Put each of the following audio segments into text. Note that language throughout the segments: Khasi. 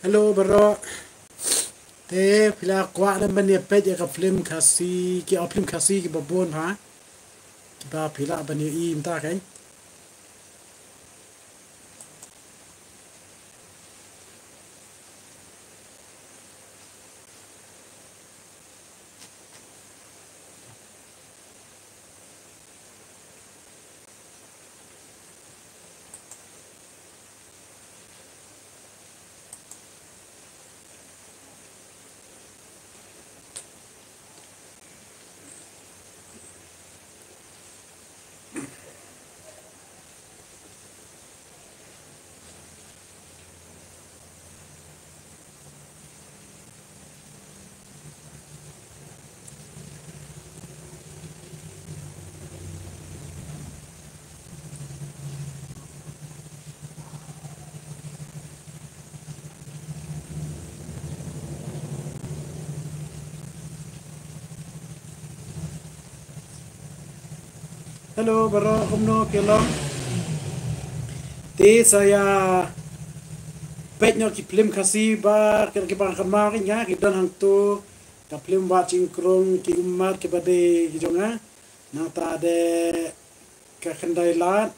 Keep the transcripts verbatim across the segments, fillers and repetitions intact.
Hello baroh. Te phi la kwah ne ban ïa peit ïa ka film Khasi, ki, oh, film Khasi kiba bun ha. Kiba phi lah ban ïohi mynta kan. Hello baroh, kumno ki long? Te sa ïa peit noh ki film Khasi ba ki, ki ba kynmaw ki nga ki don hangto, ka film Wah Chingkrung, Ki Ummat, kiba dei ki jong nga. Nangta de ka Khyndai Lad,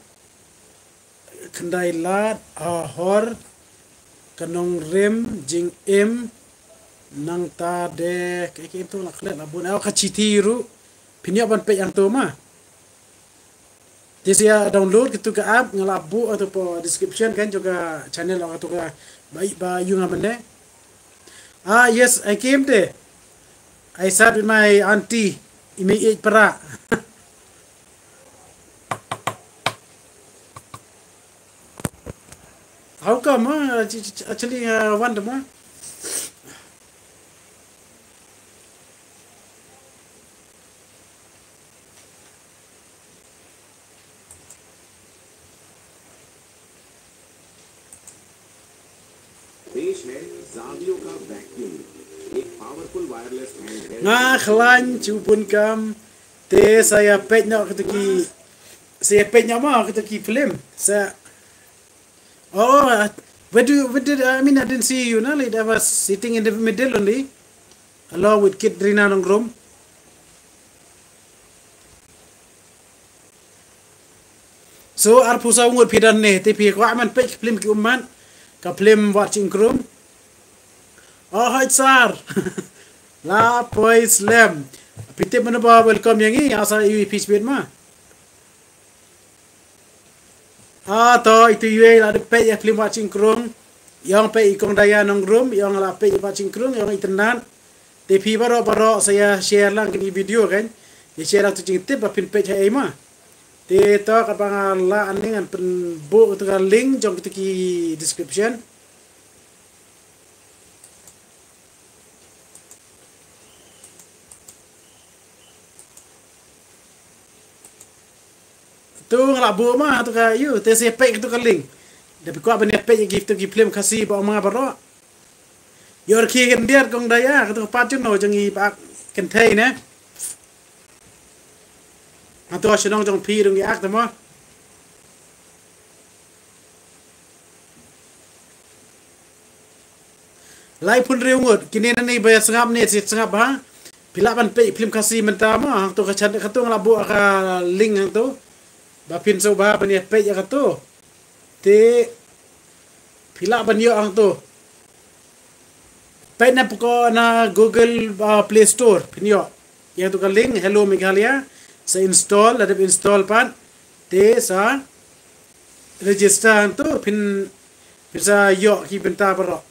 Khyndai Lad, ah, Hor, ka Nongrim, Jingim, nangta de ka, ka, tu la klet la bun, oh, ka Chithi ruh. Phin ïoh ban peit hangto ma. Te sa ïa download katu ka app, nga la buh hangto hapoh description kan jong ka channel, oh, katu ka ba, ba ïoh nga mynne. Ah, yes, I came there. I sat with my auntie. I mei ïeit para. How come, huh? Actually, uh, wonder, huh? पेश है Zavio का वैक्यूम, एक पावरफुल वायरलेस हैंड हेल्ड Nga khlaiñ, shu bun kam. Te sa ïa peit noh katu ki, sa ïa peit noh ma katu ki film. Sa, oh, where do, where did, I mean, I didn't see you, no? Like, I was sitting in the middle only, along with Katrina Nongrum. So, arphew saw ngut phi don ne, te phi kwah ban peit ka film Ki Ummat, ka film Wah Chingkrung. Oh, hi sir. La poi slem. Phi tip mano ba welcome ïa ngi, ïa sa ïa phi sbit ma. Ah, to, itu ïa la dep peit ïa film Wah Chingkrung. Ïong peit i Kong Daya Nongrum, ïong la peit Wah Chingkrung, ïong itynnad. Te phi baroh baroh sa ïa share lang kine ki video kan. Ïa share lang tu jingtip ba phin peit ha ei ma. Te to kaba nga lah, ani ngan pynbuh tu ka link jong tu ki description. Tu nga la buh ma tu ka, ïoh, te sa peit tu ka link. Da phi kwah ban ïa peit ïa ki tu ki film Khasi ba ong ma baroh. Ïoh ki khyndiat Kong Daya, katu ka pat jong no jong i ba kynthei ne. Hangto shnong jong phi ruh ngi ak te mo. Laiphew hynriew ngut, kine nangne ba ïa sngap ne, shi sngap ha. Phi lah ban peit film Khasi mynta mo, hangto ka chan, katu nga la buh ka link hangto. Ba phin sngewbha ban ïa peit ïa katu. Te phi lah ban ïoh hangto. Peit na pko na Google, uh, Play Store, phin ïoh. Ïa tu ka link, Hello Meghalaya, sa install, la dep install pat. Te sa register hangto, phin, phin sa ïoh ki bynta baroh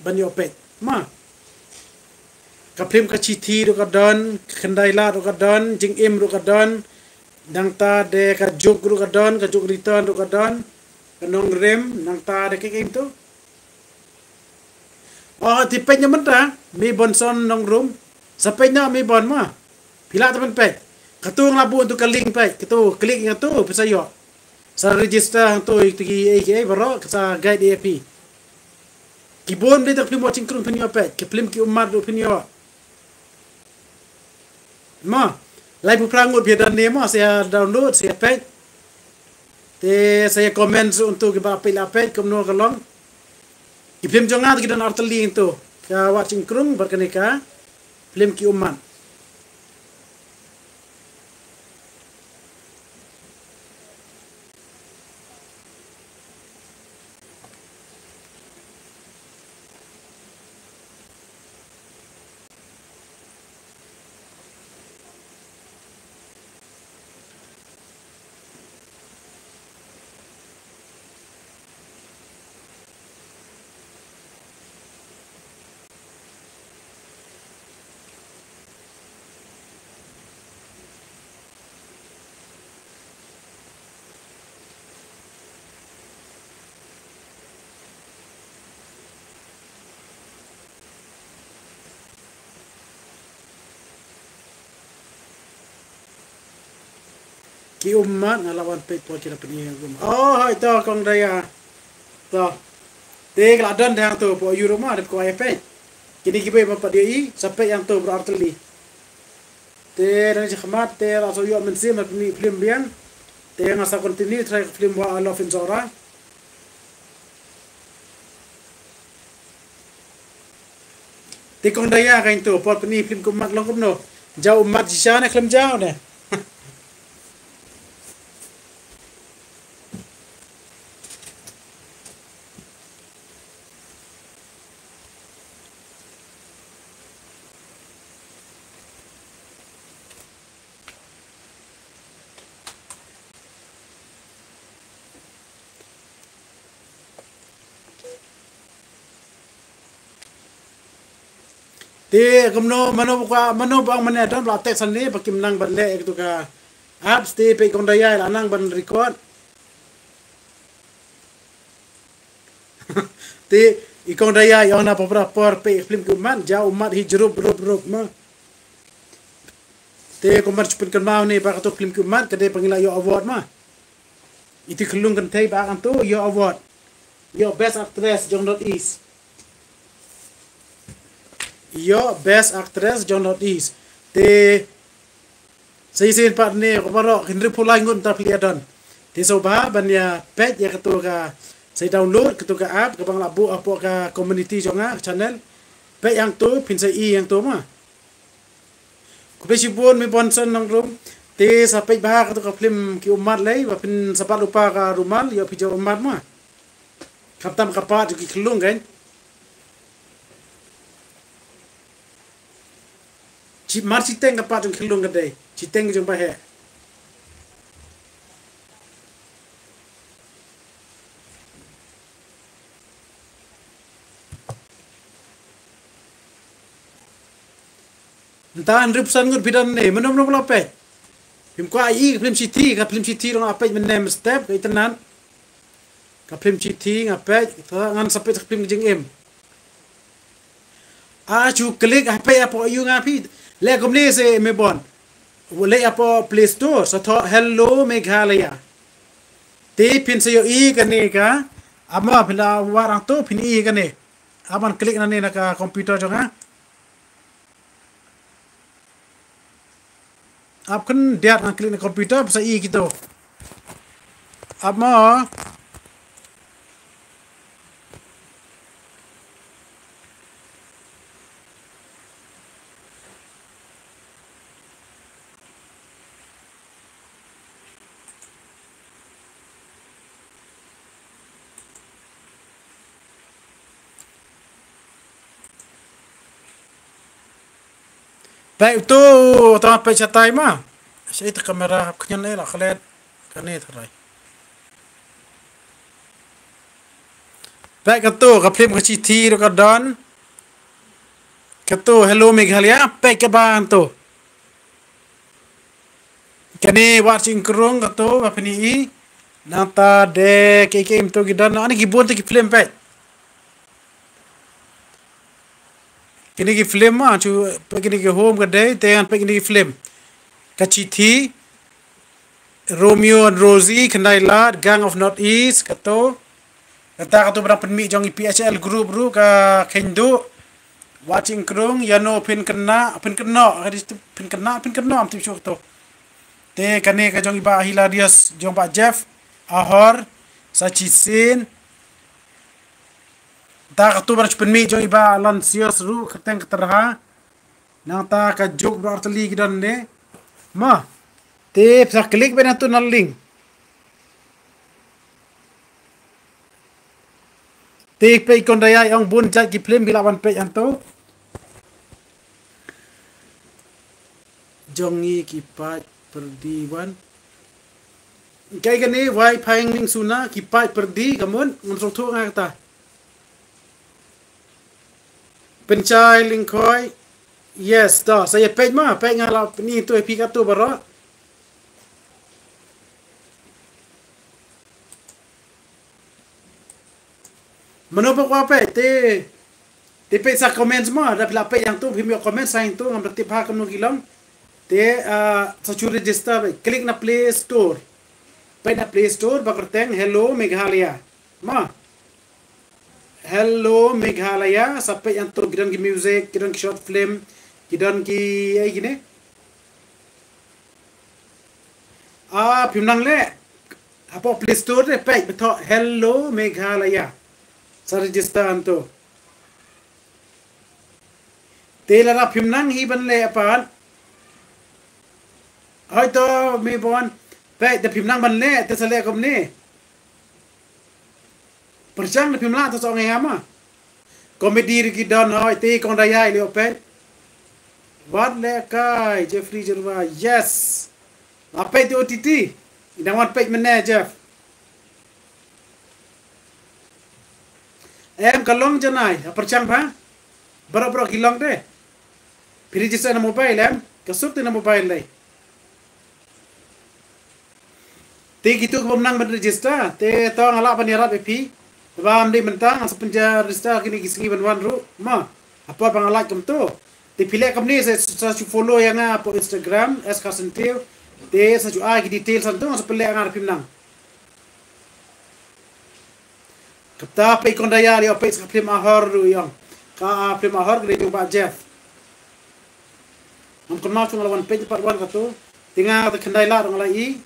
ban ïoh peit. Ma. Ka film ka Chithi ruh ka don, ka Khyndai Lad ruh ka don, Jingim ruh ka don, nangta de ka Juk ruh ka don, ka Juk Return ruh ka don, ka Nongrim, nangta de ka kim tu. Oh, te peit noh mynta, Mei Bonson Nongrum. Sa peit noh Mei Bon ma. Phi lah te ban peit. Katu nga la buh tu ka link peit. Katu, klik ïa tu, phin sa ïoh. Sa register hangto ïa ki ei ki ei baroh, sa guide ïa phi. Ki bun de tu ka film Wah Chingkrung phin ïoh peit. Ki film Ki Ummat ruh phin ïoh. Mo, laiphew phra ngut phi don ne mo, sa ïa download, sa ïa peit. Te sa ïa comment shuh hangto kiba peit la peit kumno ka long. Ki film jong nga te ki don artylli to. Ka Wah Chingkrung bad kane ka film Ki Ummat. Ki Ummat nga la wan peit por ki la pyni kum. Oh, hai to Kong Daya. To. Te ka la don te hangto por Europe ma dep ko ai peit. Kini ki bei ma pat ïa i sa peit hangto bro artylli. Te dang shakhmat te la so ïoh mynsiem la pyni film biang. Te nga sa continue try film Wa Love in Zora. Te Kong Daya ka into por pyni film Ki Ummat long kumno. Jaw ummat shisha ne khlem jaw ne. Te kumno mano ba mano ba mane don la text ne ba kim nang ban leh ïa katu ka apps te peit Kong Daya la nang ban record. Te i Kong Daya ïa na por por peit film Ki Ummat jaw ummat hi jrup rup rup ma. Te kumban shu pynkynmaw ne ba katu film Ki Ummat ka dei ba ngi la ïoh award ma. Iti khlung kynthei ba kan tu ïoh award. Ïoh best actress jong North East. Ïoh best actress jong North East. Te sa shisien pat ne ko baroh hynriewphew lai ngut ta plie don. Te sngewbha ban ïa peit ïa katu ka sa download katu ka app kaba nga la buh hapoh ka community jong nga channel. Peit hangtu phin sa i hangtu ma. Khublei shibun Mebonson Nongrum. Te sa peit bha katu ka film Ki Ummat lei ba phin sa bat lypa ka rumal ïoh phi jaw ummat ma. Khamtam ka pat jong ki khlung kan. Chi mar chiteng ka pat jong ki khlung ka dei. Chiteng jong ba heh. Nta hynriewphew san ngut phi don ne, mano mano la peit. Phim kwah i ka film shithi, ka film shithi dang la peit mynne mynstep ka internet. Ka film shithi nga peit, ka ngan sa peit ka film jingim. A chu click ha peit hapoh ïu nga phi. Leh kumne se Mebon. Leh hapoh Play Store sa thoh Hello Meghalaya. Te phin sa ïohi kane ka. Ama phin la wad hangto phin i kane. Aban click na ne na ka computer jong nga. Ap khyndiat ngan click na computer phin sa i kito. Ap mo. Peit uto, uto peit shatai ma. Shatai kamera hap khyndiat eh la klet. Kane tharai. Peit kato ka film ka shithi ruh ka don. Kato Hello Meghalaya, peit kaba nto. Kane Wat Chingkrung kato ba phin i. Nangta de ke ke im to ki don ani ki bun te ki film peit. Kine ki film ma chu peit kine ki home ka dei te ngan peit kine ki film. Ka Chithi, Romeo and Rosie, Khyndai Lad, Gang of North East, kato. Kata kato ba dang pynmih jong i P H L group ruh ka Khyndu. Wat Chingkrung, ïano phin kynna, phin kynnoh, ka dei phin kynna, phin kynnoh, am tip shuh kato. Te kane ka jong i Bah Hilarious, jong Bah Jeff, Ahor, Sachi Sin. Ta katu ba shu pynmih jong i Bah Aloysius ruh kyrteng ka Tyrha. Nangta ka juk ba artylli ki don ne. Ma. Te phi sa klik beit hangtu na link. Te peit Kong Daya i ong bun jait ki phlim phi lah ban peit hangtu. Jong ngi ki paid pyrdi wan. Kai kane wai phai ning suna ki paid pyrdi ka mut ngam sngewthuh nga kata. Pynshai Lyngkhoi. Yes, to sa ïa peit ma, peit nga la pyni tu ïa phi katu baroh. Mano ba kwah peit te, te peit sa comments ma, da phi la peit hangtu phim ïoh comments sa hangtu ngam da tip ha kumno ki long. Te ah, sa shu register beit, click na Play Store. Peit na Play Store ba kyrteng Hello Meghalaya. Ma. Hello Meghalaya, sa peit hangtu ki don ki music, ki don ki short film, ki don ki ai kine. Ah, phim nang leh. Hapoh Play Store te peit ba thoh Hello Meghalaya. Sa register hangtu. Te lada phim nang hi ban leh pat. Hoi to me bon. Peit te phim nang ban leh te sa leh kumne. Pyrshang te phim lah to sa ong ïa nga ma. Comedy ruh ki don hoi te Kong Daya i leh peit. Wat leh kai Jeffrey Jyrwa. Yes. La peit te O T T. I dang wan peit mynne Jeff. Em ka long janai, ha pyrshang ba. Baroh baroh ki long te. Phi register na mobile em, ka suk te na mobile dei. Te kitu ki bym nang ban register, te to nga lah ban ïarap ïa phi. Ba ym dei mynta nga sa pynja register kine ki sngi ban wan ruh. Ma, hapoh ba nga lah kumtu. Te phi leh kumne sa, sa shu follow ïa nga hapoh Instagram, S Carson Teo. Te sa shu ai ki details hangtu nga sa pynleh nga da phim nang. Kata peit Kong Daya leh peit sa ka phlim Ahor ruh ïong. Ka phlim Ahor ka dei jong Bah Jeff. Ngam kynmaw shuh nga la wan peit part one katu. Te nga kata khyndai lad nga la i.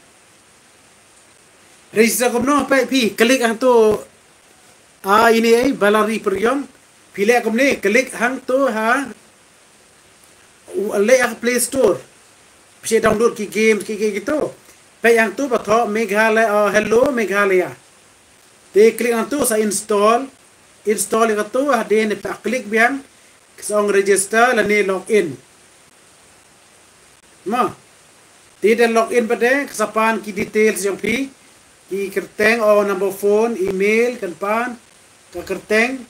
Register kumno peit phi klik hangtu. Ah, ine ei Balari Pyrïong. Phi leh kumne klik hangtu ha. U leh ha Play Store. Phi download ki games ki ki kitu. Peit hangtu ba thoh Meghalaya, ah, Hello Meghalaya. Te klik hangtu sa install. Install ïa katu hadien ne phi klik biang. Ka sa ong register lane log in. Ma. Te da log in pat de ka sa pan ki details jong phi. Ki kyrteng o number phone, email, kan pan. Ka kyrteng.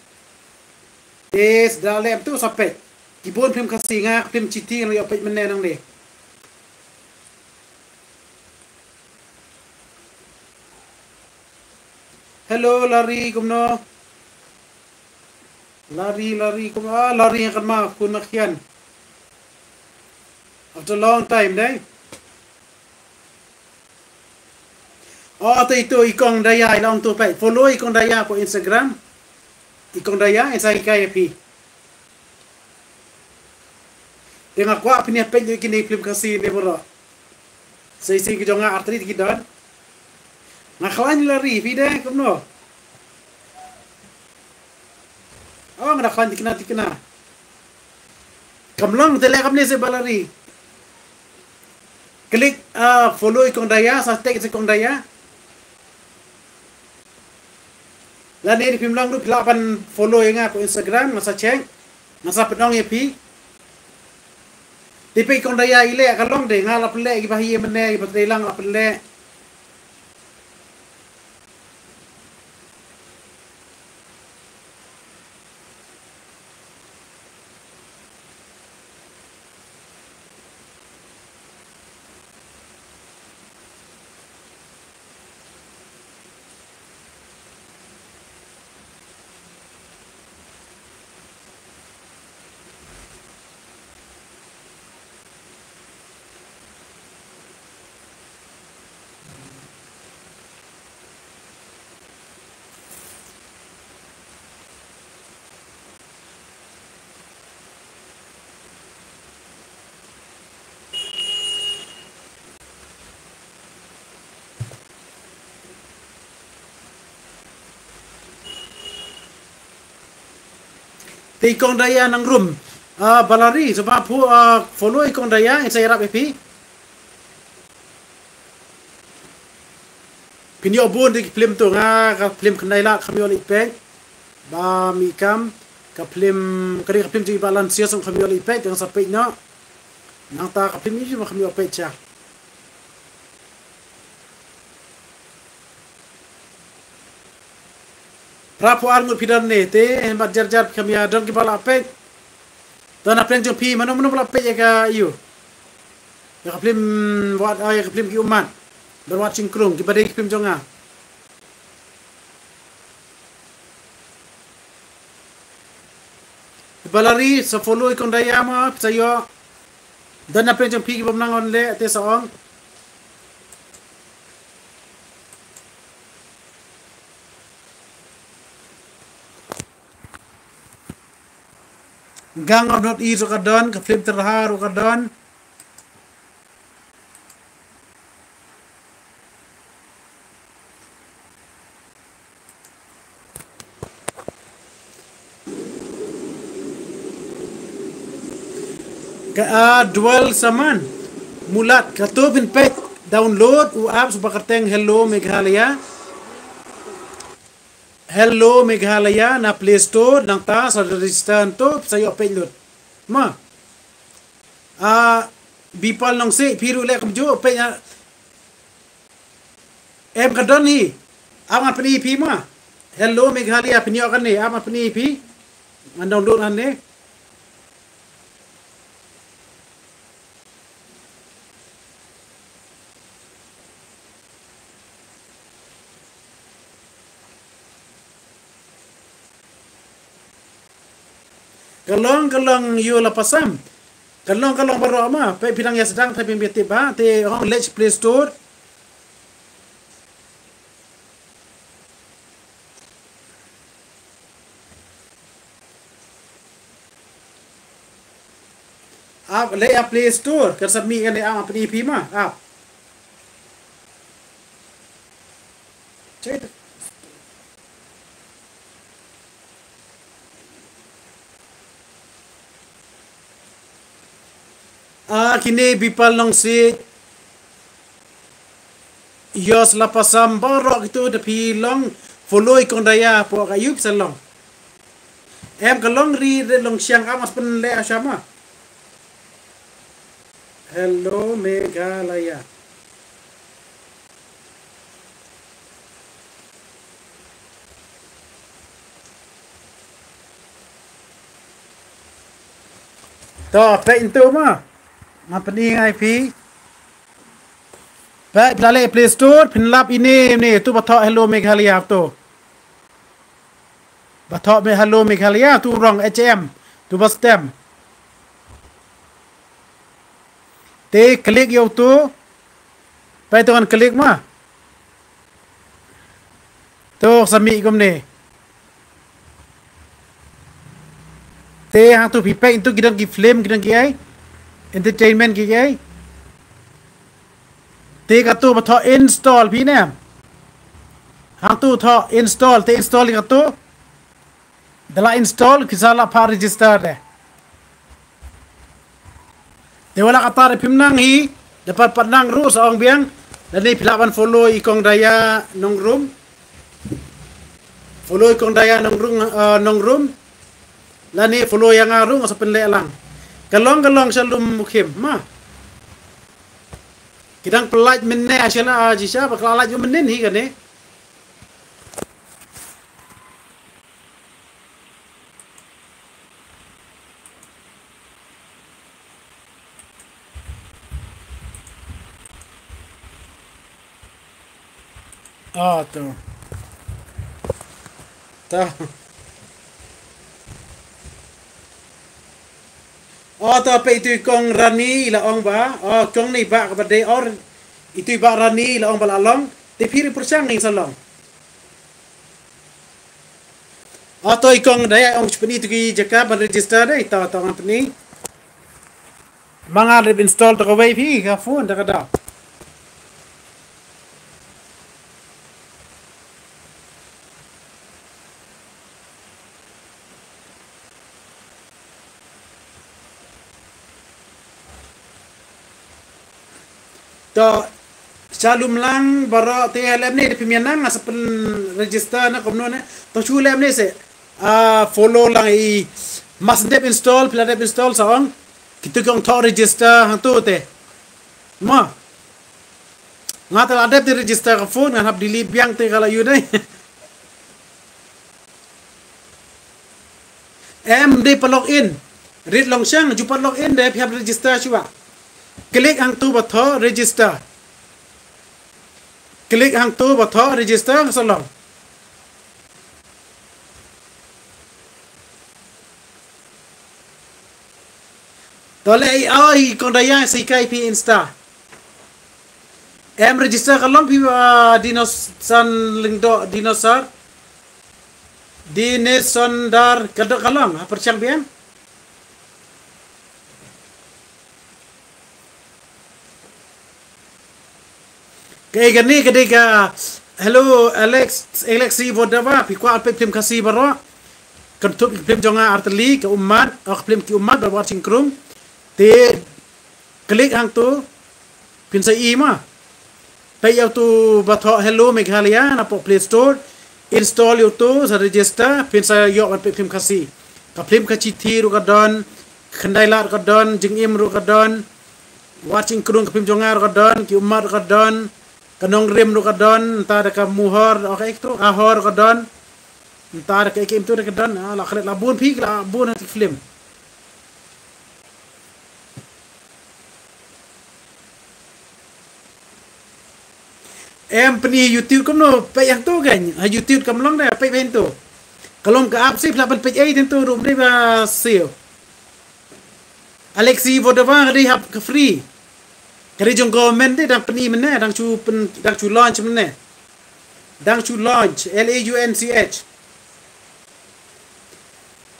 Te sa da leh hangtu sa peit. Ki bun phim Khasi nga phim Chithi nga ïoh peit mynne nangne. Hello Larry kumno? Larry, Larry kumno? Ah, Larry nga kynmaw khun na khian. After a long time dei. Oh, to itu i Kong Daya i la ong tu peit. Follow i Kong Daya hapoh Instagram. I Kong Daya i sa hikai ïa phi. Te nga kwah phin ïa peit ïa kine phlim Khasi ne baroh. Sa shisien ki jong nga artylli ki don. Nga khlaiñ Larry phi de kumno? Oh, nga da khlaiñ tikna tikna. Kam long te leh kumne se Balari. Klik ah, follow i Kong Daya, sa tag se Kong Daya. Lane phim long ruh phi lah ban follow ïa nga hapoh Instagram, nga sa check, nga sa pynong ïa phi. Te peit Kong Daya i leh ka long de, nga la pynleh kiba hi mynne kiba trei lang la pynleh. Te i Kong Daya Nongrum. Ah, Balari, sngewbha pho, ah, follow i Kong Daya, in sa ïarap ïa phi. Phin ïoh bun de ki film to, nga ka film Khyndai Lad kam ïoh leit peit. Ba mih kam, ka film, ka dei ka film jong i Bah Lansias, kam ïoh leit peit, dang sa peit noh. Nangta ka film ïa i jong i kam ïoh peit sha. Phra phew ar ngut phi don ne, te hynrei jar jar phi kam ïa don kiba la peit. Don na pdeng jong phi, mano mano ba la peit ïa ka ïa u. Ïa ka film wat, ah, ïa ka film Ki Ummat. Ban wad shynkrung, kiba dei ki film jong nga. Balari, sa follow i Kong Daya mo, sa ïoh. Don na pdeng jong phi kiba nang on leh, te sa ong. Gang of North East ruh ka don, ka film Tyrha ruh ka don. Ka, ah, Dual Saman. Mulat, kato phin peit download u app uba kyrteng Hello Meghalaya. Hello Meghalaya na Play Store, nangta sa register to, sa ïoh peit lut. Ma. Ah, Bipal Nongsiej, phi ruh leh kumjuh, peit, ah, em ka don hi. Am nga pyni phi ma. Hello Meghalaya, phin ïoh kane, am nga pyni phi. Ngan download hangne. Ka long, ka long ïa la pasam. Ka long, ka long baroh ma. Peit phi dang ïa sdang, phi phi tip ba. Te hong leh Play Store. Ap leh ïa Play Store, kan sa mih kane, ap pyni phi ma, ap. Check it. Ah, kine Bipal Nongsiej. Ïa la pasam baroh kito da phi long follow i Kong Daya hapoh ka YouTube sa long. Em ka long ri de long siang am as pynleh shama. Hello Meghalaya. To, peit into ma. Nga pyni ngai phi. Peit, phi la leh Play Store, phin lap ine, ine, tu ba thoh Hello Meghalaya tu. Ba thoh me Hello Meghalaya, tu rong H M, tu ba stem. Te klik ïa utu. Peit tu ngan klik ma. Tu sa mih kumne. Te hangtu phi peit tu ki don ki film, ki don ki ei. Entertainment ki ei. Te katu ba thoh install phi ne. Hangtu thoh install, te install katu. Da la install, ki sa la phah register de. Te wat la katta de phim nang hi, da pat pat nang ruh sa ong biang, lane phi lah ban follow i Kong Daya Nongrum. Follow i Kong Daya Nongrum, eh, Nongrum. Lane follow ïa nga ruh nga sa pynleh lang. Ka long ka long sha lum Mukhim, ma. Ki dang pyllait mynne sha la, ah, jisha, ba ka la lait mynnin hi kane. Ah, to. To. Oh, to peit itu i Kong Rani i la ong ba. Oh, Kong ni ba ka ba dei or. Itu i Bah Rani i la ong ba la long. Te phi ri pyrshang ni sa long. Ato i Kong Daya ong, pyni tu ki jaka ban register dei, to, to ngan pyni. Ma nga dep install to kawei phi ka phone da ka da. Shalom lang baroh te lem ne da phi mian nang nga sa pyn register na kumno ne. To shu lem ne se. Ah, follow lang i. Mas dep install, phi la dep install sa ong. Kitu ki ong thoh register hangtu te. Ma. Nga te la dep te register ka phone, ngan hap delete biang te ka la ïoh dei. Em dei pat log in. Rit long shang, ju pat log in dei, phi hap register shuwa. Klik hangtu ba thoh register. Klik hangtu ba thoh register, ka sa long. To leh i, oh, i kong Daya sa hikai phi Insta. Em register ka long phi, ah, Dinosan Lyngdoh, Dinosaur. Dinesh Sundar, ka dok ka long, ha pyrshang biang. Ka, eh, kane ka dei ka, hello, Alex, Alexi Vodava, phi kwah peit film Khasi baroh. Kynthup ki film jong nga artylli, ka Ummat, oh, ka film ki Ummat, ba Watching Krung. Te, klik hangtu, phin sa ïohi ma. Peit ïa utu ba thoh Hello Meghalaya, napoh Play Store. Install ïa utu, sa register, phin sa ïoh ban peit film Khasi. Ka film Ka Chithi ruh ka don, Khyndai Lad ka don, Jingim ruh ka don, Watching Krung ka film jong nga ruh ka don, ki Ummat ruh ka don, ka Nongrim ruh ka don, nta da ka Muhor, oh, ka ek tu, Ahor ruh ka don, nta da ka ek em tu ruh ka don, ah, la klet la bun phi, la bun ha ki film. Em pyni YouTube kumno, peit hangtu kan, ha YouTube kam long da, peit hangtu. Ka long ka app sih, phi lah ban peit ei hangtu ruh, ym dei ba siew. Alexi Vodava ka dei hap ka free. Ka dei jong government te dang pyni mynne, dang shu pyn, dang shu launch mynne. Dang shu launch, L A U N C H.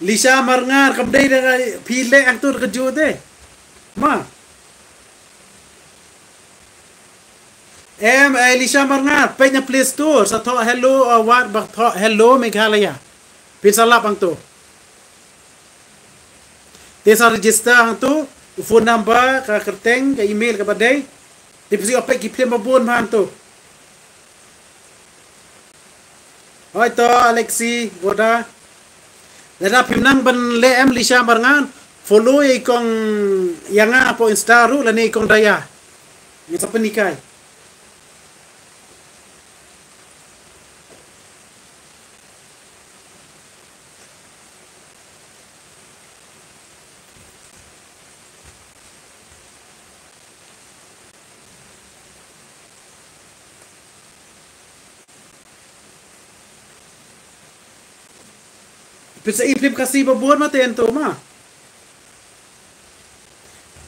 Lisha Marngar kam dei da phi leh hangtu ka jut te. Ma. Em, eh, Lisha Marngar, peit na Play Store, sa thoh Hello, ah, wat ba thoh Hello Meghalaya. Phin sa lap hangtu. Te sa register hangtu, u phone number, ka kyrteng, ka email, kaba dei. Te phi sa ïoh peit ki film ba bun ma hangtu. Hoi to, Alexi, Voda. Lada phim nang ban leh em Lisha Marngar, follow ïa i kong ïa nga hapoh Insta ruh lane i kong Daya. Ngi sa pynhikai. Phi sa i film Khasi ba bun ma te hangtu ma.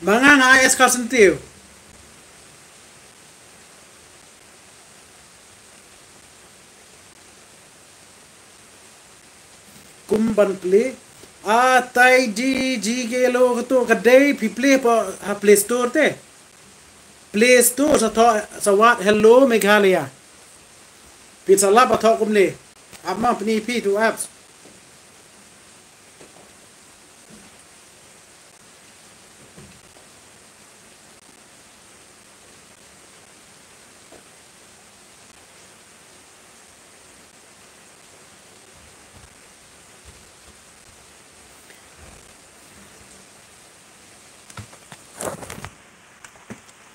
Ma nga nga ai S Carson Tiew. Kum ban play. A tai di ji ke lo ka tu ka dei phi play pa ha Play Store te. Play Store sa thoh sa wad Hello Meghalaya. Phin sa lap ba thoh kumne. App ma pyni phi tu apps.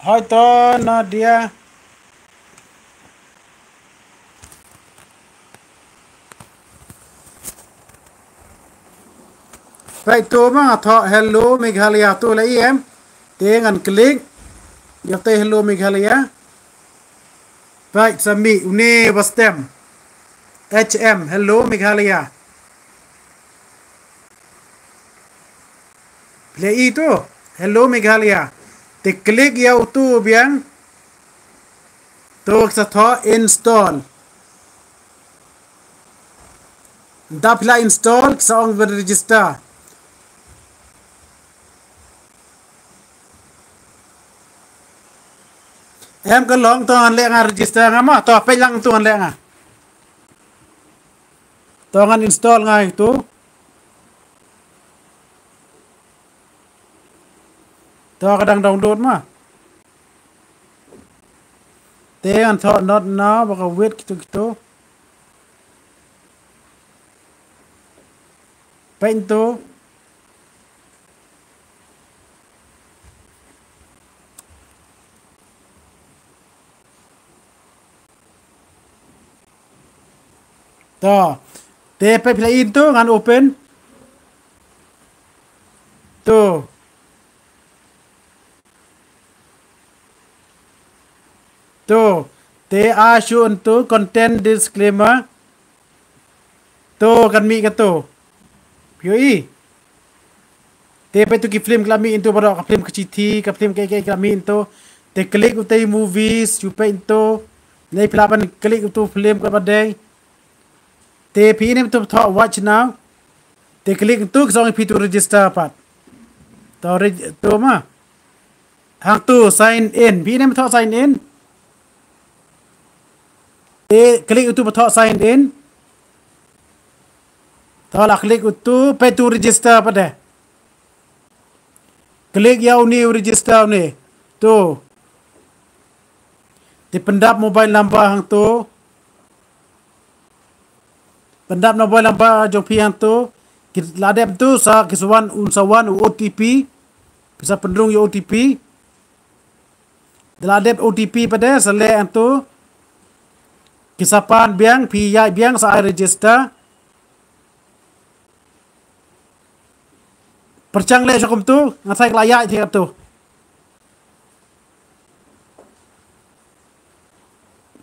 Hoi to Nadia. Peit tu ma nga thoh Hello Meghalaya tu la i em. Te ngan klik. Ïa te Hello Meghalaya. Peit sa mih une ba stem. H M, Hello Meghalaya. Phi la i tu, Hello Meghalaya. Te klik ïa utu biang. Tu sa thoh install. Nda phi la install, sa ong ba register. Em ka long to ngan leh nga register nga ma, to peit lang to ngan leh nga. To ngan install nga itu. To ka dang download ma. Te ngan thoh not now ba ka wait kito kito. Peit to. To. Te peit phi la in to ngan open. To. To. Te a shu to content disclaimer. To kan mih kato. Phi ïohi. Te peit to ki film ki la mih to baroh, ka film ka shithi, ka film kaei kaei ki la mih to. Te click utai movies, shu peit to. Nai phi lah ban click utu film ka ba dei. Te phi ïohi ne to thoh watch now. Te click to ki song phi to register pat. To reg-, to ma. Hangto sign in. Phi ïohi ne to sign in. Te click utu ba thoh sign in. To la click utu peit to register pat de. Click ïa une u register une. To. Te pyndap mobile number hangto. Pyndap mobile number jong phi hangto. Ki la dep to sa ki sa wan un sa wan u O T P. Phi sa pynrung ïa U O T P. Da la dep O T P pat de sa leh hangto. Ki sa pan biang phi ïaid biang sa ai register. Pyrshang leh sha kumto, nga sa ïa ka la ïaid te kato.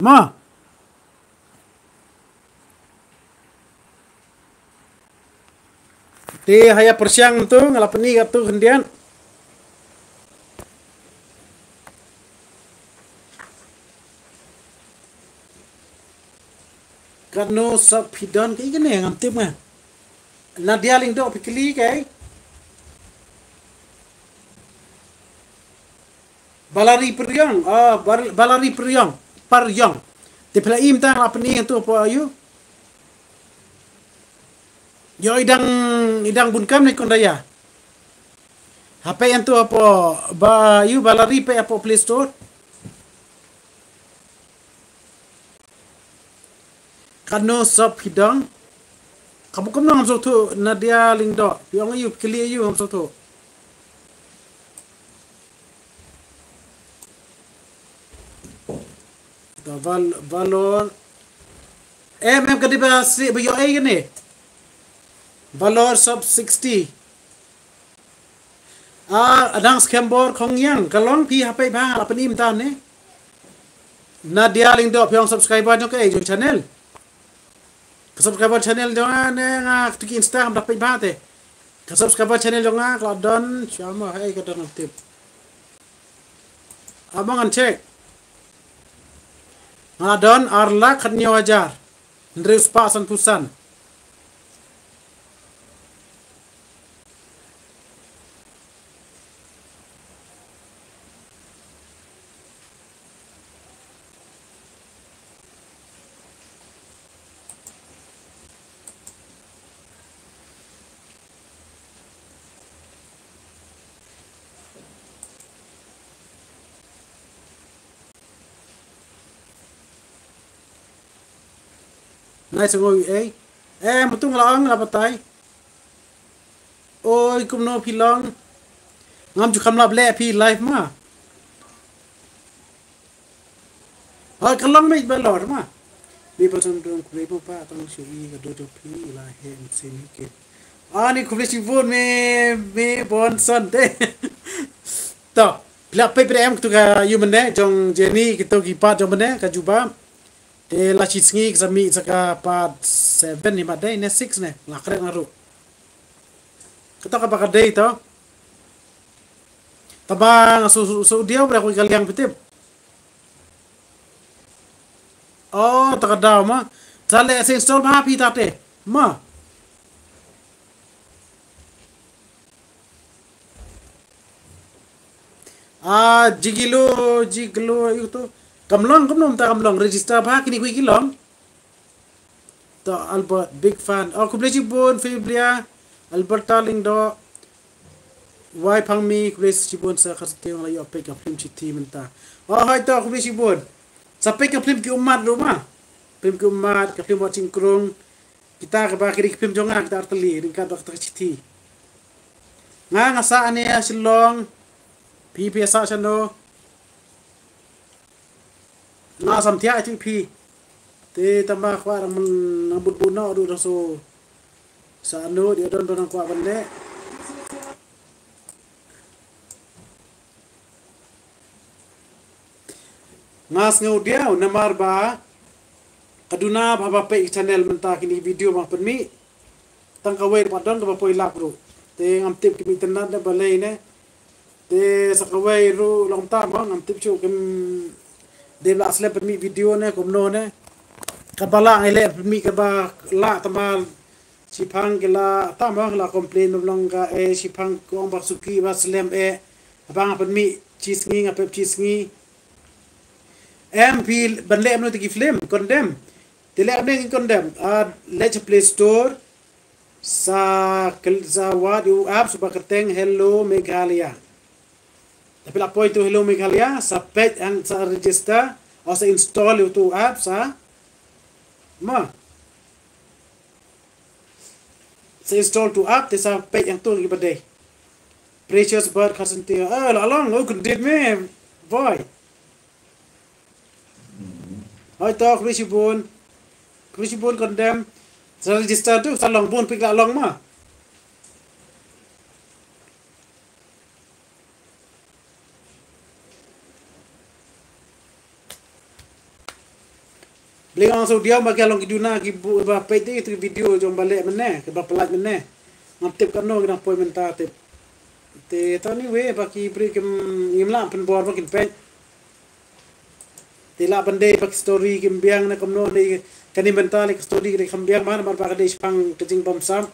Ma. Te ha ïa pyrshang to, nga la pyni kato khyndiat. Katno sap phi don kaei kane ngam tip nga. Nadia Lyngdoh phi kylli kaei. Balari Pyrïong, ah, Bar-, Balari Pyrïong, Pyrïong. Te phi la im tang la pyni to po ayu. Yo idang, idang bun kam ne kon da ïa. Hape ïa to apo ba ïa ba la ri pe apo Play Store. Kano sop phi dang. Kabu kam nang so tu Nadia Lyngdoh. Ïa ong ïa kali ïa so tu. Da Val-, Valor. Em, em, ka dei ba si, ba ïoh ei kane. Valor sub sixty. Ah, adang skhem bor khong yang. Ka long phi hapei bha, la pynim ta ne. Nadia Lyngdoh phi ong subscriber jong ka ei jong channel. Ka subscriber channel jong nga ne nga tu ki Insta kam da pei bha te. Ka subscriber channel jong nga ka la don, siapa, hei, ka don tip. Abang ngan check. Nga don ar lak khat hynñiew hajar hynriew spah sanphew san. Nai sngewbha ei. Eh, mutung la ong la batai. Oi, kumno phi long. Ngam ju kham lap leh phi live ma. Hoi, ka long mei ba lor ma. Me ba tong tong khublei ba pa tong shu i ka do jong phi la he en sin hi ke. Ani khublei shibun me, me bon son te. To, phi la pei pei em katu ka ïu mynne jong Jenny katu ki part jong mynne ka jubab. Te la shi sngi ka sa mih sa ka part seven ni mat dei ne six ne. La kren aru. Kata ka ba ka dei to. Taba nga su, su, su dia ba ka liang phi tip. Oh, ta ka daw ma. Ta le se install ma phi ta te. Ma. Ah, jigilo, jigilo, ïu to. Kam long, kam long, ta kam long. Register ba kini kui ki long. To Albert, big fan. Oh, khublei shibun, Fibria, Alberta Lyngdoh, Wai Phangmi, khublei shibun sa ka sa tieng la ïoh peit ka film Shithi mynta. Oh, hai to, khublei shibun. Sa peit ka phlim Ki Ummat ruh ma. Phlim Ki Ummat, ka phlim Wat Shynkrung. Kita kaba ki dei ki phlim jong nga kita artylli, ryngkat bad kata ka shithi. Nga nga sah ne Shillong. Phi phi sah shano? Nga sam thiah ïa phi. Te tang ba kwah dang man nang bud bud noh ruh dang so. Sa anu dei don don nang kwah ban leh. Nga sngew diaw namar ba ka duna ba haba peit channel mynta kine video ba pynmih. Tang kawei pat don kaba poi lap ruh. Te ngam tip ki mih tynat ne balei ne. Te sa kawei ruh long ta mo ngam tip shuh kim dei ba la slem pynmih video ne kumno ne. Kaba lah ngi leh pynmih kaba lah tang ba shiphang ki la tang mo la complain long ka eh shiphang ko ong ba suki ba slem eh. Haba nga pynmih shi sngi nga pep shi sngi. Em phi ban leh mano te ki film Condemn. Te leh mano ki Condemn. Ah, leh sha Play Store. Sa kel sa wad ïa u apps ba kyrteng Hello Meghalaya. Te phi la poi tu Hello Meghalaya, sa peit hang sa register, o sa install ïa utu u apps sa. Ma. Sa install tu app te sa peit hangtu kiba dei. Precious Bird Kharsanti. Ah, la long, oh, kyndit me. Boy. Hoi to, khublei shibun. Khublei shibun Condemn. Sa register tu, sa long bun phi la long ma. Blei nga ong sa u diaw ba ki long ki duna ki bu ba peit te ki video jong ba leh mynne, ki ba pynlait mynne. Ngam tip kano ki dang poi mynta tip. Te ta ni we ba ki briew kim ngim lah pynbor ba kin peit. Te lah ban dei ba ki story kim biang ne kumno ne kane mynta ne ki story ki dei kam biang ba namar ba ka dei shaphang ka jingbamsap.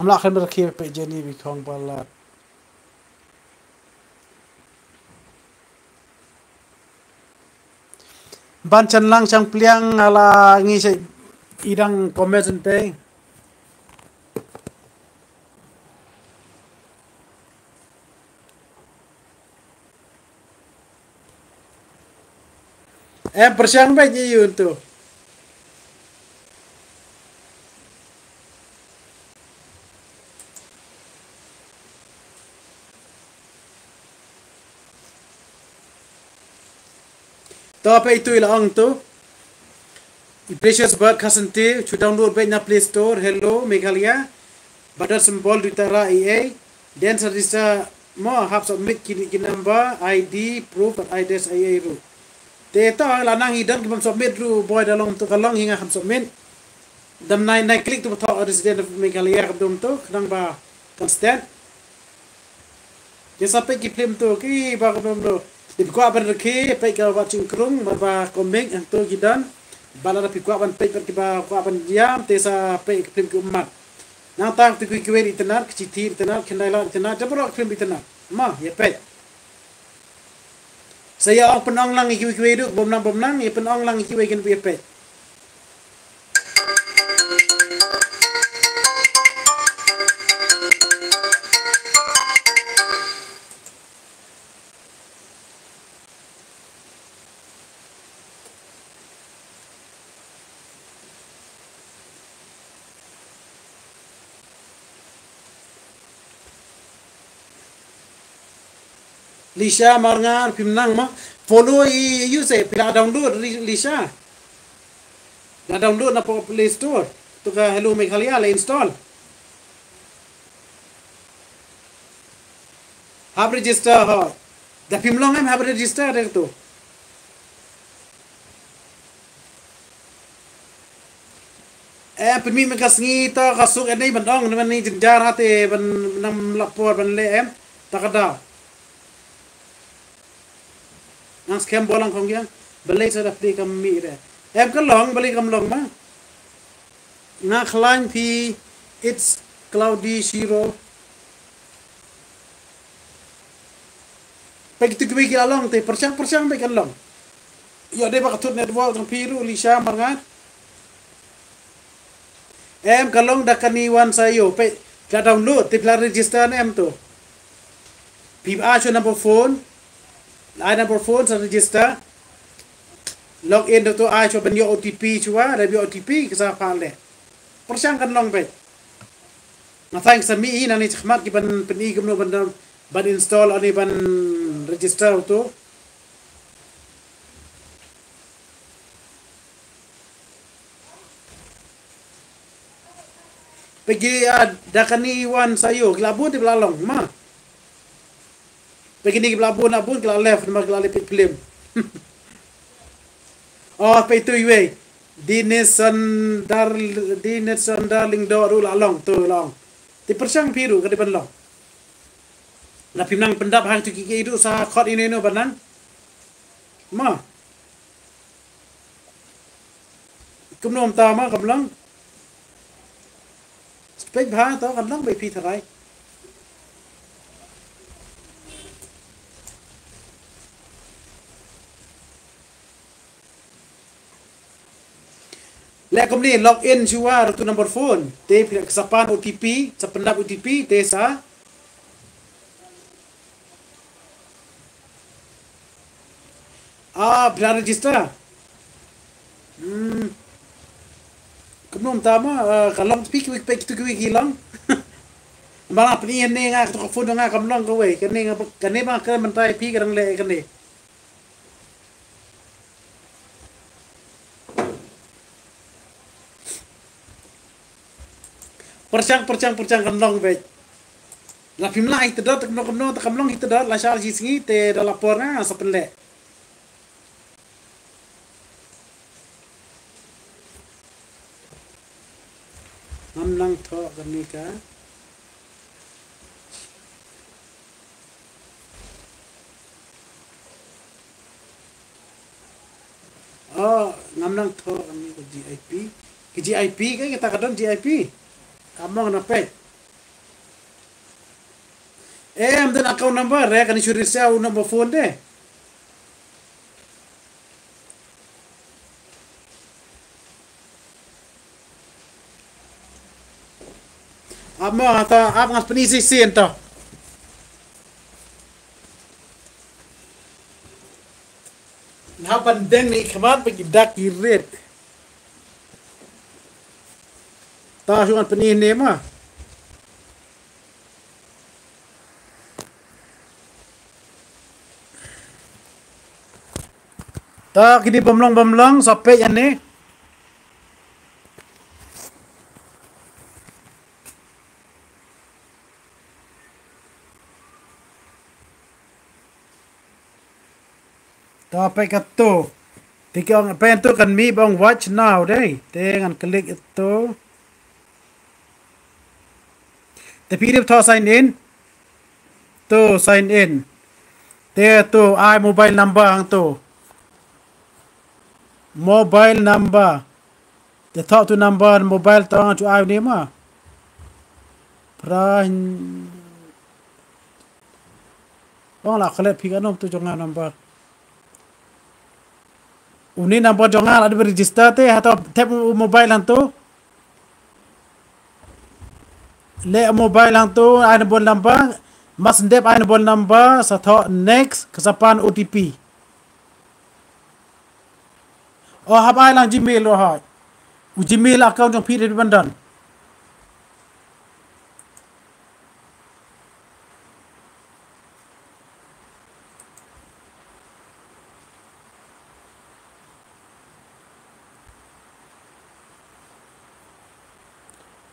Ngam lah kren ba rkhie peit Jenny Bikhong Palat. Ban chan lang chang pliang ala ngi sa idang comment sente. Em pyrshang ba ji yun tu. To peit tu ila ong tu. I Precious Bird Kharsanti, chu download beit na Play Store, Hello Meghalaya. Ba don symbol duitara ei ei. Then sa register mo hap submit ki, ki number, I D, proof, bad address ei ei ruh. Te to la nang i don ki bym submit ruh boi da long tu ka long hi nga ham submit. Dam nai nai click tu ba thoh resident of Meghalaya kam dum tu khnang ba constant. Ïa sa peit ki film tu ki ba ka dum dum. Te phi kwah ban rkhie peit ka Wat Shynkrung ba ba comic hangtu ki don. Ba lada phi kwah ban peit bad ki ba kwah ban ïam te sa peit ki film ki ummat. Nangta te kiwei kiwei itynnad, ki shithi itynnad, ki khyndailad itynnad, jabro ki film itynnad. Ma ïa peit. Sa ïa ong pynong lang ïa kiwei kiwei ruh, bym nang bym nang ïa pynong lang ïa kiwei kin ïa peit. Lisha Marngar, phim nang ma. Follow i, i use, phi la download, Li-, Lisha. La download na Play Store. Tu ka Hello Meghalaya la install. Hap register ho. Da phim long em hap register de tu. Eh, pynmih mynta ka sngi to ka suk eh nei ban ong, ne ban ni jynjar ha te ban nam lap por ban leh em. Ta ka daw. Nang skhem bolang khong yang. Balei sa da pli kam mih de. Em ka long, balei kam long ma. Nga khlaiñ phi, it's cloudy shiro. Peit kitu kiwei ki la long te, pyrshang pyrshang peit kan long. Ïoh dei ba ka thut network jong phi ruh Lisha Marngat. Em ka long da kane wan sa ïoh, peit ka download te phi la register ne em to. Phi ai shuwa number phone. Ai number phone sa register. Log in to, ai shuwa ban ïoh O T P shuwa, da ïoh O T P ka sa phah leh. Pyrshang kan long peit. Nga thaw sa mih hi nangne shakhmat ki ban pyni kumno ban, ban install ani ban register to. Peit ki, ah, da kane wan sa ïoh, ki la bun te ba la long ma. Peit kine ki la bun, la bun ki la left, namar ki la leh peit film. Oh, peit tu iwei. Dinison Dar, Dinison Darling Dor ruh la long, tu long. Te pyrshang phi ruh ka dei ban long. La phim nang pyndap hang tu ki ki ruh sa khot ino ino ban nang. Ma. Kumno mynta ma kam long. Peit bha to kan long, peit phi tharai. Leh kumne, log in shuwa ruh to number phone. Te phi sa pan O T P, sa pyndap O T P, te sa Ah, phi la register. Hmm. Kumno mynta ma, ah, ka long phi kiwei, peit kitu kiwei ki long. Ba la pyni ne nga, katu ka phone nga kam long kawei. Kane nga, kane ba kane mynta phi ka dang leh kane. Pyrshang, pyrshang, pyrshang kan long beit. La phim lah hi te dot, kumno kumno te kam long hi te dot, la shah shisngi te da la por nga sa pynleh. Ngam nang thoh kane ka. Oh, ngam nang thoh kane ka G I P. Ka G I P ka, kata ka don G I P. Ka mong na peit. Em, don account number, eh, kane shu reset u number phone de. Ap mo, ta ap ngas pyni shisien to. Nga hap ban deng na i khmat ba ki dak ki rit. Ta shu ngan pyni ne ma. Ta kini bym long bym long sa peit ïa ne. Ta peit kato. Te ki ong peit to kan mih ba ong watch now dei. Te ngan klik ito. Te phi dei thoh sign in. To sign in. Te to ai mobile number hangto. Mobile number. Te thoh tu number mobile to nga chu ai ni ma. Pra. Ong la klet phi ka nom tu jong nga number. Uni number jong nga la dep register te, hato thep u mobile hangto. Leh mobile hangto, ai number number, mas ndep ai number number, sa thoh next, ka sa pan O T P. O hap ai lang Gmail o hai. U Gmail account jong phi dei ban don.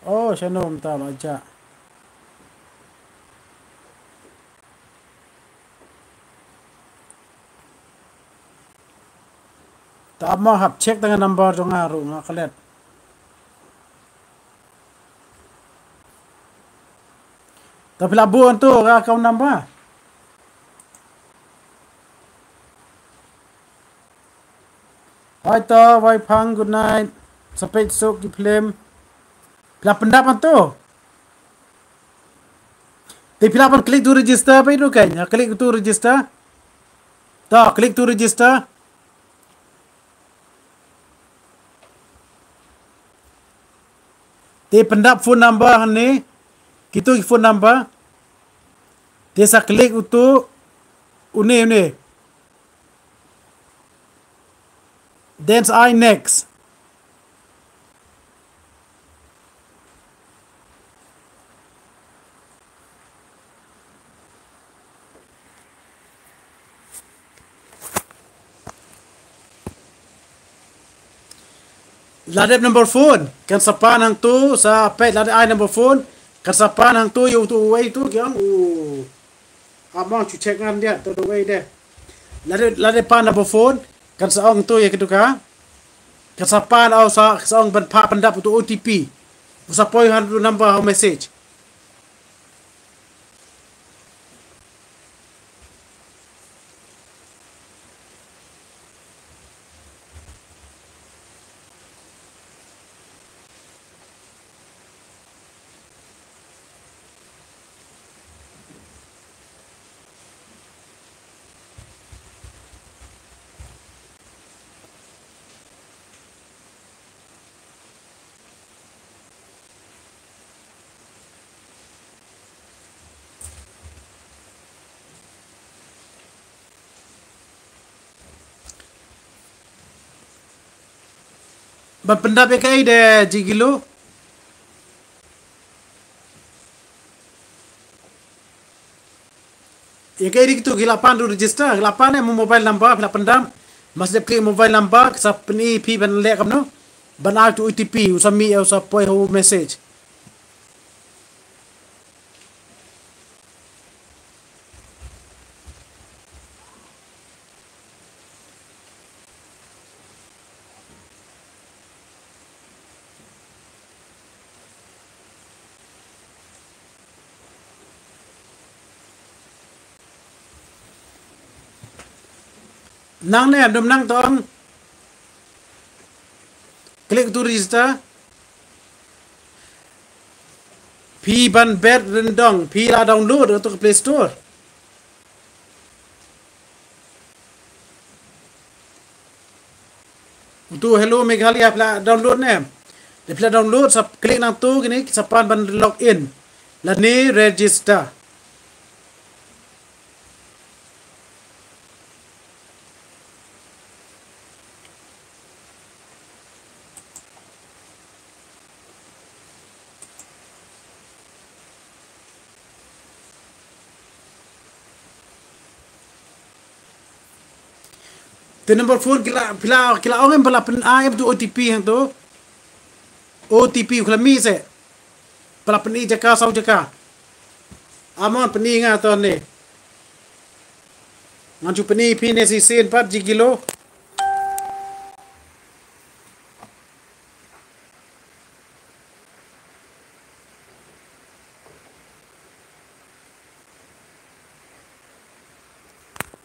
Oh, shano mynta la jah. Ta ap mo hap check tang number jong nga ruh nga klet. Ta phi la buh hangto ka account number. Hai ta, Wai Phang, good night. Sa peit suk ki film. Phi la pyndap hangto. Te phi lah ban klik tu register phi tu kan. Ya, klik tu register. To, click to register. Te pyndap phone number hangne. Kito ki phone number. Te sa click uto une une. Then sa ai next. La dep number phone kan sa pan hangto, sa peit la dep ai number phone kan sa pan hangto ïa uto uwei tu ki ong u. Among chu check ngan dia to the way de. La dep, la dep pan number phone kan sa ong to ïa kitu ka. Kan sa pan au sa, sa ong ban pha pyndap uto O T P. U sa poi ha uto number ha message. Ban pyndap ïa kaei de Jigilo? Ïa kaei de kitu ki la pan tu register, ki la pan ïa mobile number, phi la pyndap. Mas dep click mobile number, sa pyni phi ban leh kumno. Ban ai tu O T P, u sa mih, u sa poi ha u message. Nang ne, dum nang tong. Click to register. Phi ban bet ryndong, phi la download uto ka Play Store. Uto Hello Meghalaya phi la download ne. Te phi la download sa click nangto kine sa pan ban log in. Lane register. Te number phone ki la, phi la, ki la ong em ba la pyn-ai em tu O T P hangto. O T P u khlem mih se. Ba la pyni jaka saw jaka. Amon pyni nga to ne. Ngan shu pyni phi ne shisien pat Jigilo.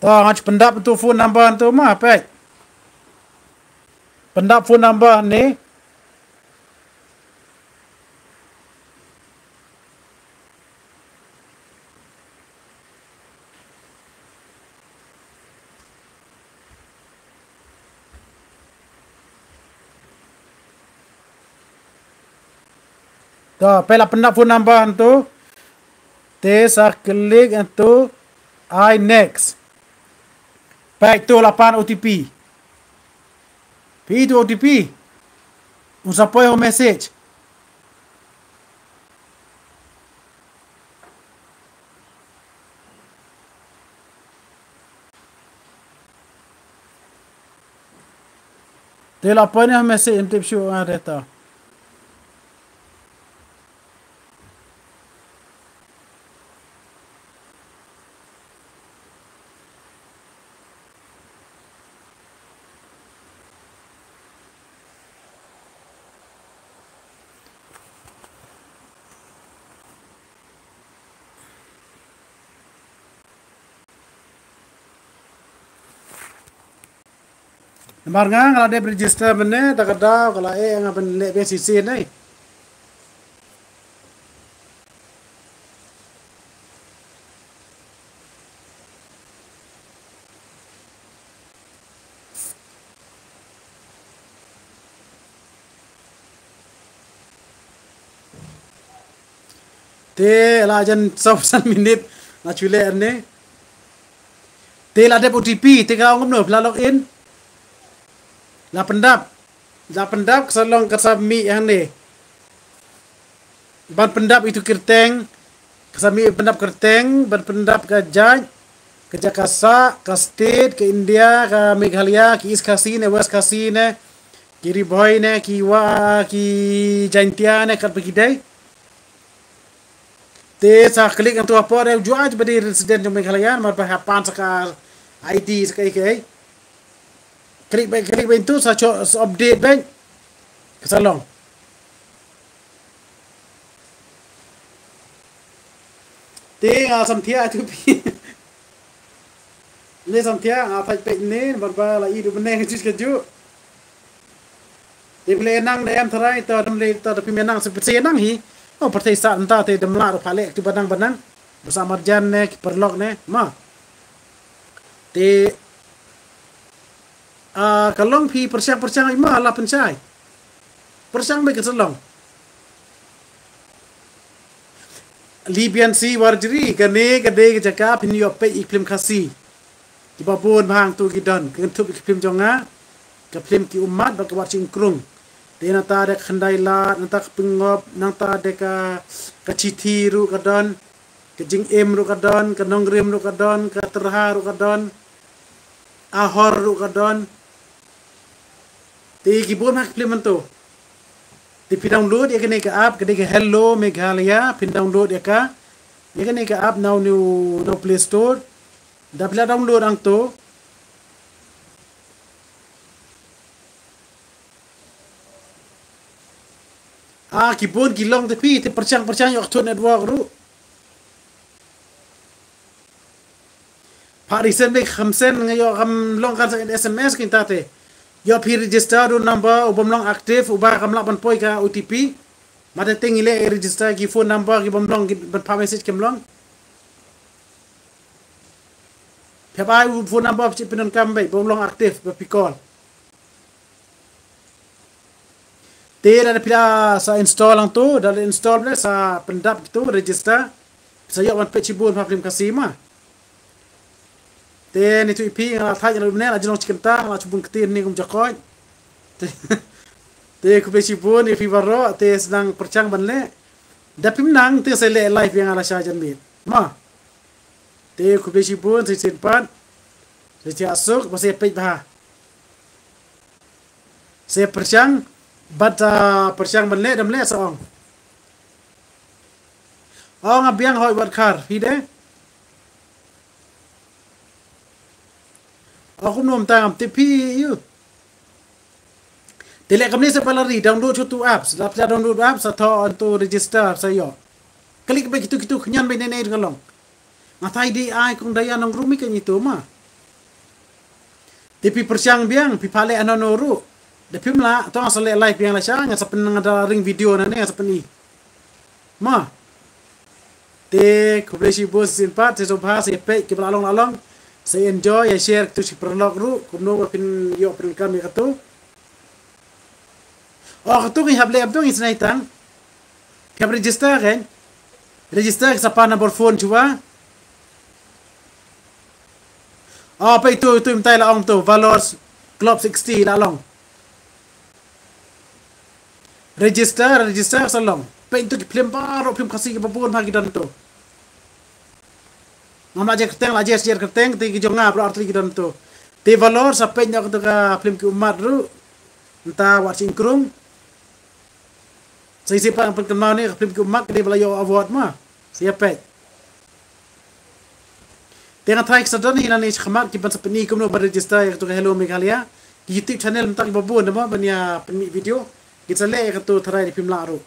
To, ngan shu pyndap tu phone number tu ma, peit. Pyndap phone number ne. To, peit la pyndap phone number hangto. Te sa click hangto. Ai next. Peit to la pan O T P. Phi i tu O T P. Un sa poi ha u message. Te la poi ne ha u message, yn tip shuh nga te to. Namar nga nga la dep register mynne, ta ka daw ka la eh nga ban leh biang shisien ei. Te la jan saw san minit nga shu leh ne. Te la dep O T P, te ka ong kumno, la log in. La pyndap. La pyndap, ka sa long ka sa mih hangne. Ban pyndap itu kyrteng, ka sa mih pyndap kyrteng, ban pyndap ka jait, ka jaka sah, ka state, ka India, ka Meghalaya, ki East Khasi ne, West Khasi ne, ki Ri Bhoi ne, ki Wa, ki Jaintia ne, katba ki dei. Te sa click hangto hapoh, re jua ba dei resident jong Meghalaya, namar ba hap pan sa ka I D sa kaei kaei. Click beit, click beit hangto sa cho, sa update beit. Ka sa long. Te nga samthiah tu phi. Ne samthiah nga thait peit ne namar ba la i du bneng ka juh ka juh. Te phi leh nang da em tharai, to dam le, to da phi me nang se phi nang hi. O pyrthei sah nta te dam lah ruh pha leh tu banang banang. Ba sa marjan ne ki paralok ne ma. Te, ah, ka long phi pyrshang pyrshang i ma la pynshai. Pyrshang beit ka sa long. Libyan Sea Warjri, kane ka dei ka jaka phin ïoh peit i film Khasi. Kiba bun bha hangto ki don, kynthup ki film jong nga, ka film Ki Ummat bad ka Wat Shyieng Krung. Te nangta dei ka Khyndai Lad, nangta ka Pyngngop, nangta dei ka, ka Chithi ruh ka don, ka Jingim ruh ka don, ka Nongrim ruh ka don, ka Tyrha ruh ka don, Ahor ruh ka don. Te ki bun ha ki film hangto. Te phi download ïa kane ka app, ka dei ka Hello Meghalaya, phin download ïa ka, ïa kane ka app na u, na u Play Store. Da phi la download hangto. Ah, ki bun ki long te phi, te pyrshang pyrshang ïoh ka thut network ruh. Pha recent beit kham send nga ïoh kam long kan sa S M S kynta te. Ïoh phi register da u number u bym long active, uba kam lah ban poi ka O T P. Ma te te ngi leh register ki phone number ki bym long, ki ban pha message kim long. Phi hap ai u phone number phi pyndonkam beit, bym long active ba phi call. Te da phi la sa install hangto, da la install ne sa pyndap kito register. Sa ïoh ban peit shibun ha film Khasi ma. Te ni tu i phi nga la thait nga la ne la jlong chi kynta, nga la shibun kti ni kum jakoit. Te, te khublei shibun ïa phi baroh, te sdang pyrshang ban leh. Da phim nang te sa leh live ïa nga la sha janmiet ma. Te khublei shibun, sa shisien pat, sa shisien suk, ba sa peit bha. Sa pyrshang, bad, ah, pyrshang ban leh, dam leh sa ong. Ong a biang hoi wat khar, phi de. Ong kumno mynta ngam tip phi ïa u. Te leh kumne sa ba la ri, download shuh tu apps, la phi la download apps, sa thoh hangto register, sa ïoh. Klik beit kitu kitu khyndiat beit ne ne ka long. Nga thait dei ai kong Daya Nongrum i ka ngi tu ma. Te phi pyrshang biang, phi pha leh hano hano ruh. Da phim lah, to nga sa leh live biang la sha, nga sa pyn nga da ring video na ne, nga sa pyni. Ma. Te khublei shibun shisien pat, sa sngewbha, sa peit, kiba la long la long. Sa enjoy, ïa share, katu shi paralok ruh, kumno ba phin ïoh pyndonkam ïa katu. Oh, katu ngi hap leh, katu ngi snai tang. Hap register kan? Register sa pan number phone shuwa. Oh, peit tu, tu mynta la ong tu, Valor Club sixty la long. Register, register sa long. Peit tu ki film baroh, film Khasi kiba bun ha ki don tu. Ngam lah jer kyrteng, lah jer jer kyrteng, te ki jong nga baroh artylli ki don tu. Te Valor sa peit noh katu ka film Ki Ummat ruh. Mynta Wat Shyieng Krung. Sa shisien pat nga pynkynmaw ne ka film Ki Ummat ka dei ba la ïoh award ma. Sa ïa peit. Te nga thait sa don hi lane shakhmat kiban sa pyni kumno ban register ïa katu ka Hello Meghalaya. Ki YouTube channel mynta kiba bun namar ban ïa pynmih video. Kin sa leh ïa katu tharai da phim lah ruh.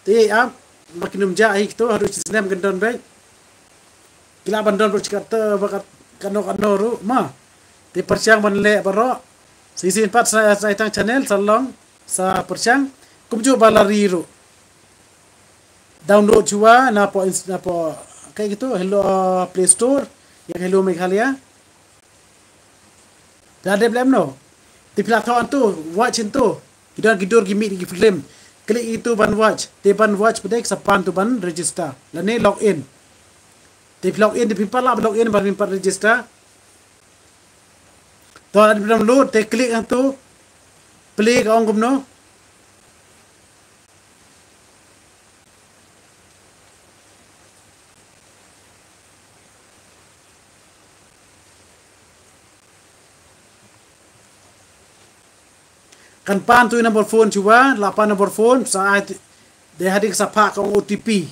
Te ïa ap ba kin ym jah hi katu haduh shi snem kin don beit. Ki lah ban don baroh shi katta ba kat kano kano ruh ma. Te pyrshang ban leh baroh. Sa shisien pat sa, sa tang channel sa long sa pyrshang kumjuh ba la ri ruh. Download shuwa na po ins-, na po kaei kito, Hello, uh, Play Store, ïa Hello Meghalaya. Phi la dep leh em no? Te phi la thoh hangto, watch hangto. Ki don ki dur ki mih ki film. Click ïa uto ban watch. Te ban watch pat de sa pan uto ban register. Lane log in. Te phi log in, te phi pat lah log in, ban phi pat register. To, lada phi download, te click hangto. Play ka ong kumno. Kan pan uto i number phone shuwa, la pan number phone, sa ai, te hadien sa phah ka ong O T P.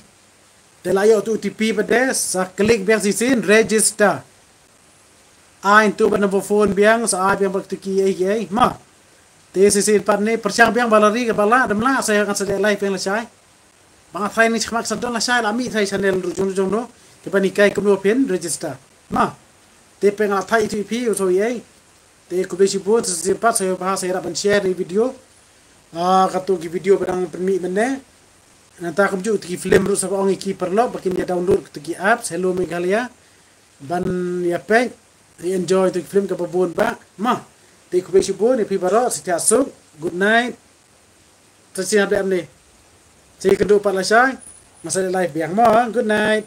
Te la ïoh uto O T P pat de, sa click biang shisien, register. Ai uto bad number phone biang, sa ai biang bad uto kiei kiei, mo. Te shisien pat ne, pyrshang biang ba la ri, ba lah, dam lah, sa ïa ngan sa leh live biang lashai. Ba nga tharai ne shakhmat sa don lashai, la mih tharai channel ruh jong, jong no. Te ban hikai kumno phin register. Mo. Te pynlait ïa uto ïa phi, uto ïa. Te khublei shibun, sa shisien pat, sa ïa ba, sa ïa ban share ïa video. Ah, kato ki video ba dang pynmih mynne. Nangta kumjuh uto ki film ruh sa ba ong ïa ki paralok, ba kin ïa download uto ki apps, Hello Meghalaya. Ban ïa peit, ïa enjoy uto ki film kaba bun ba. Mo. Te khublei shibun, ïa phi baroh, sa ïa suk. Good night. Sa shisien hap leh ne. Sa ïa kynduh pat lashai. Ngan sa leh live biang mo. Good night.